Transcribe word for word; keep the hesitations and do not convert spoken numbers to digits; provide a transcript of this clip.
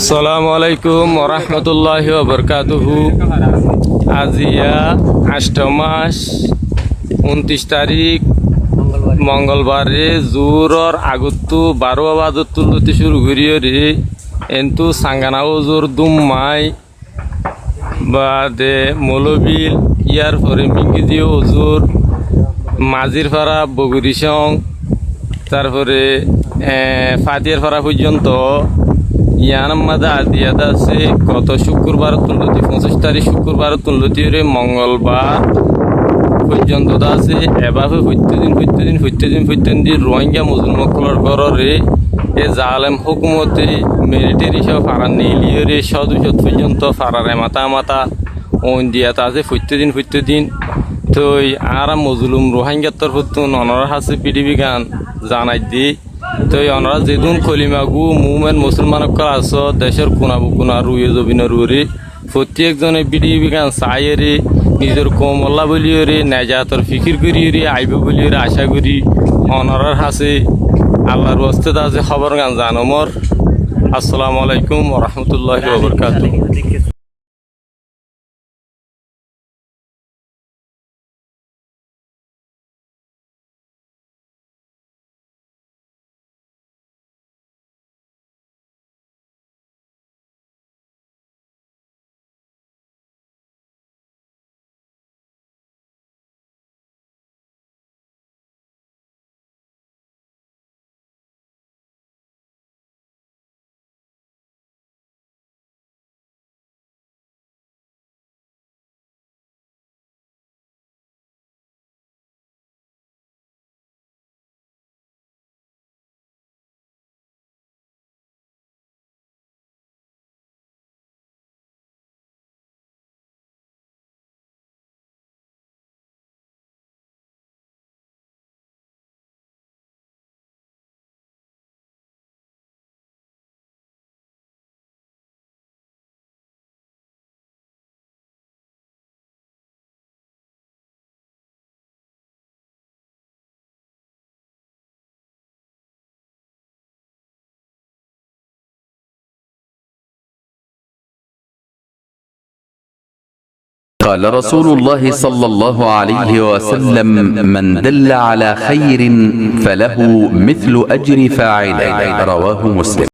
Assalamu alaikum warahmatulláhi wabarakátuhu. Aziya añcto mac, untiríc tarík, mongolbaré zuhuror agottú baró bazottú lóti cúru goríyoré entú Sangana uzur, Dummai, baade Molobil, yárfore Mingizi uzur, Mazir fara, Boguri cong, tarfore, e, Fatiyar fara foijjonto, yián or mazé aziya de asé goto cúkkurbarottún lóti, foñsíc tarík cúkkurbarottún lótiyoré mongolbar foijjonto de asé, ebafe foittí din, foittí din, foittí din, foittí din Ruáingga mozlum ókkolor góroré e zalem hókumote militeri só farar neeliyoré cót dui cót foijjonto farar emata emata oin diya de asé foittí din, foittí din. Toi añára mozlum Ruáinggar torfóttun onorár hañsé bidibigan zanaidde. Toi onorá zedún kolima gú muúmen musulman ókkol asó, decór kuna bukuna ruiye zobinor uore, fottí ekzone bidibigan saáiyoré, nizor koumolla bóliyoré, nejator fikir goríyoré aibó bóliyoré acá gorí. Onorár hañsé Allar wasté de asé hóborgan zanomór. Assalamu alaikum warahmatulláhi wabarakátuhu. قال رسول الله صلى الله عليه وسلم: من دل على خير فله مثل أجر فاعله. رواه مسلم.